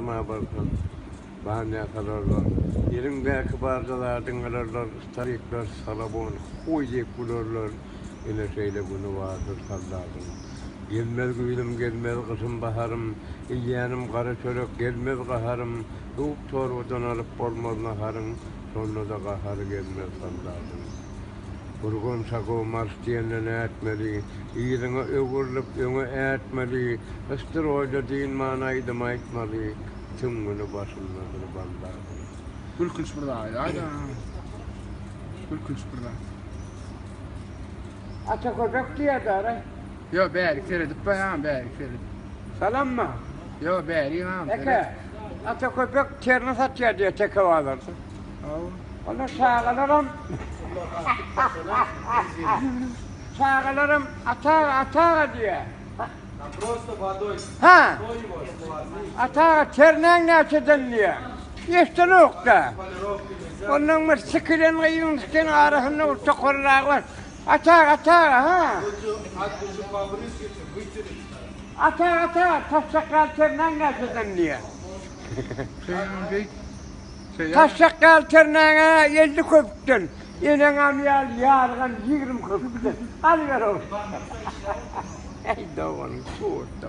Arma barsaň, banýa salarlar. Eliňdäki barja zadyňy alarlar, Starikler salabon huý diýip gülerler. Ine şeýle güni bardyr soldadyň. Gelmez güýzüm, gelmez gyşym, baharym, Iýýänim gara çörek, gelmez gaharym, Duk torbadan alyp bolmaz naharyň, Şonda-da gahary gelmez soldadyň. Gurgun şagow marş diýende nätmeli, Yzyňa öwrülip, öňe ätmeli, Stroýda dynman aýdym aýtmaly, Süňňüni başyndadyr baldagyň. Gülkünç bir zat aýdaýda. Gülkünç bir zat. Ata köpek diýýärler-aý. Ýo bärik seredip baýam bärik seret. Salammy? Ýo bärik agam seret. Eke, ata köpek terini satýar diýýär teke bazarda. Hawa. Onda çagalaram çagalaram ata aga ata aga diýýär. Ha. Ata aga ternäň näçeden diýýär. Eşdenok-da. Ondan bir sikilen gyzyň siken arasynda bir tokarragy bar. Ata aga ata aga ha. Ata aga ata aga taşşak ýaly ternäň näçeden diýýär. Taşşak ýaly ternäňe 50 köpükden, eneňem ýaly ýarygam 20 köpükden. Alyber ogul. Eý doganyň tut.